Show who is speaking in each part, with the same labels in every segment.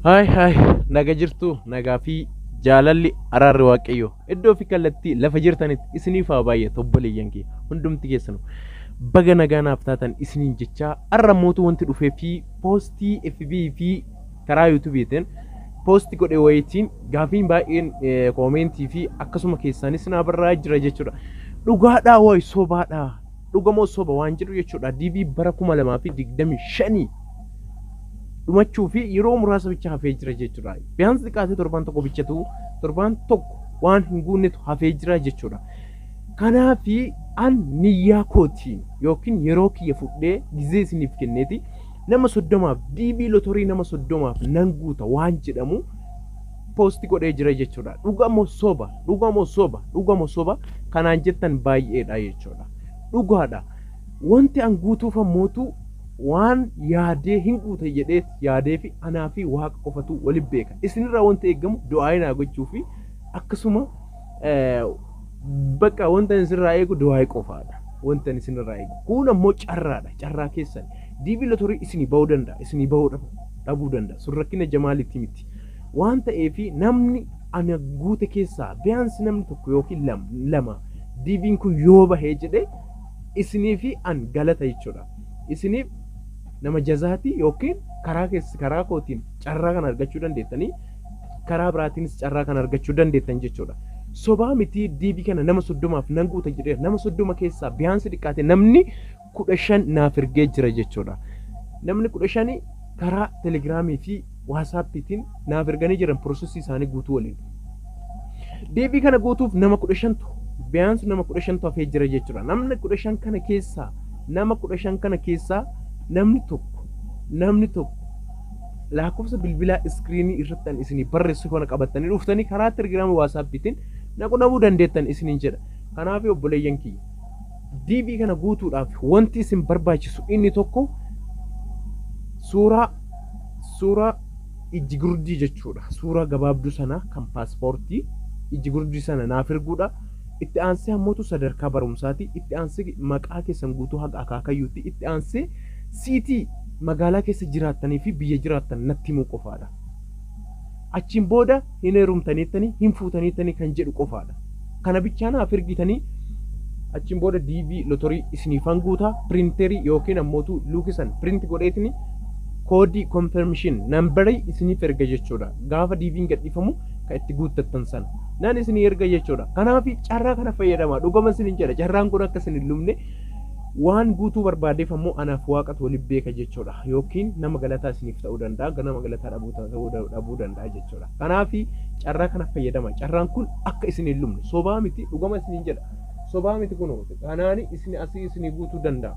Speaker 1: Haay haay, naga jirtu, nagaa fi jaalalli araarri Waaqayyoo iddoo fi kallattii lafa jirtanitti isiniif haa baay'atu. Obboleeyyan kiyya hundumti keessanuu baga nagaa naaf taatan isiniin jechaa, har'a mootu wanti dhufee fi poostii FB fi karaa yuutuubiitiin poostii godhe wayitiin gaafiin baay'een koomentii fi akkasuma keessaanis naa barraa jira jechuudha. Dhugaadhaa wayi sobaadhaa, dhugamoo soba waan jedhu jechuudha. DV bara 2025 dhumachuu fi yeroo muraasa bicha hafee jira jechuudha. Biyaansi xiqqaatee torbaan tokko bichatu, torbaan tokko waan hin guunnetu hafee jira jechuudha. Kanaafi an niyyaa kootiin yookiin yeroo kiyya fudhee gizee isiniif kenneeti nama 30f DV lotorii nama 30f nan guuta waan jedhamu poosti godhee jira jechuudha. Dhugamoo soba, dhugamoo soba, dhugamoo soba kanaan jettan baay'eedha jechuudha. Dhugaadha. Wanti an guutuuf ammootu waan yaadee hin guute jedhee yaadee fi anaa fi Waaqa qofatu waliin beeka. Isinirraa wanti eegamu du'aa naa gochuu fi akkasuma bakka wanta isinirraa eegu du'aa qofaadha. Wanta isinirraa eegu. Kun ammoo carraadha. Carraa keessan. DV lotorii isinii bahuu danda'a. Isinii bahuu dhabuu danda'a. Sun rakkina jamaalitti miti. Waan ta'eef namni ana guute keessaa biyaansi namni tokko yookiin lama DV'n kun yoo bahee jedhee isinii fi an galata jechuudha. Isiniif nama jazaati yookiin karaa keessa karaa kootiin carraa kana argachuu dandeettanii, karaa biraatiinis carraa kana argachuu dandeettan jechuudha. Sobaa miti, DV kana nama 30f nan guuta jedhee nama 30 keessaa biyaansi xiqqaate namni 15 naaf ergee jira jechuudha. Namni 15 karaa telegiraamii fi waasaappiitiin naaf erganii jiran piroosesii isaanii guutuu waliin. DV kana guutuuf nama 15tu, biyaansi nama 15tu hafee jira jechuudha. Namni 15 kana keessaa, nama 15 kana keessaa namni tokko lakkoofsa bilbilaa iskiriinii irratti an isinii barreessu kana qabattanii dhuftanii karaa telegiraamii waasaappiitiin na qunnamuu dandeettan isiniin jedha. Kanaaf obboleeyyan kiyya, DV kana guutuudhaaf wanti isin barbaachisu inni tokko suuraa ijji gurdii jechuudha. Suuraa gabaabduu sana kan paaspoortii ijji gurdii sana naaf erguudha. Itti aansee ammootu sadarkaa barumsaati. Itti aansee maqaa keessan guutuu haga akaakayyuutti. Itti aansee city magaalaa keessa jiraattanii fi biyya jiraattan natti himuu qofaadha. Achiin booda hin heerumtaniittanii, hin fuutaniittanii kan jedhu qofaadha. Kana bichaa naaf ergitanii achiin booda DV lotorii isiniifan guutaa, piriinterii yookiin ammootu luukisan print godheetini koodii confirmation nambarii isiniif erga jechuudha. Gaafa DV'n gadhiifamu kan itti guuttattan sana nan isinii erga jechuudha. Kanaaf carraa kana fayyadamaa, dhugama isinin jedha. Carraan kun akka isin hin lubne waan guutuu barbaadeef ammoo anaaf Waaqatu waliin beeka jechuudha. Yookiin nama galataa isiniif ta'uu danda'a, nama galataa dhabuu ta'uu danda'a jechuudha. Kanaaf carraa kana fayyadama. Carraan kun akka isin hin lubne, sobaa miti, dhugama isinin jedha. Sobaa miti, kunoo kanaani isin asii isinii guutuu danda'a.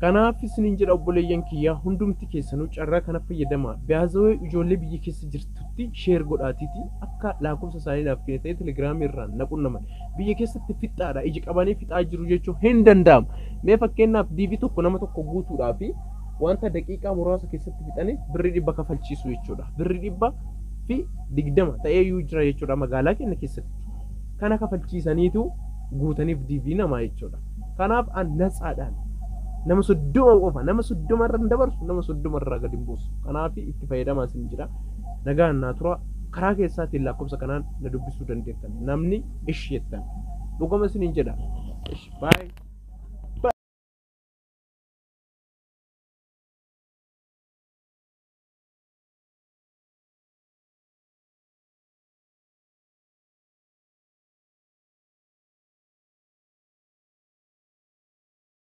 Speaker 1: Kanaaf isinin jedha, obboleeyyan kiyyaa hundumti keessanuu carraa kana fayyadamaa. Biyaazawee ijoollee biyya keessa jirtutti share godhaatiiti akka lakkoofsa isaanii naaf kennitanii telegiraamii irraan na qunnaman. Biyya keessatti fixaadha, ija qabanii fixaa jiru jechuun hin danda'amu. Mee fakkeenyaaf DV tokko nama tokko guutuudhaa fi wanta daqiiqaa muraasa keessatti fixanii birrii 100 kafalchiisu jechuudha. Birrii 120 ta'ee iyyuu jira jechuudha magaalaa keenya keessatti. Kana kafalchiisaniitu guutaniif DV namaa jechuudha. Kanaaf an natsaadhaan nama 30 qofa, nama 30 irra hin dabarsu, nama 30 irraa gadi hin buusu. Kanaaf itti fayyadamaa isin jira. Nagaan naa tura. Karaa keessaatiin lakkoofsa kanaan na dubbisuu dandeettan. Namni ishi jettan. Dhugama isiniin jedha. Ishi baay'ee.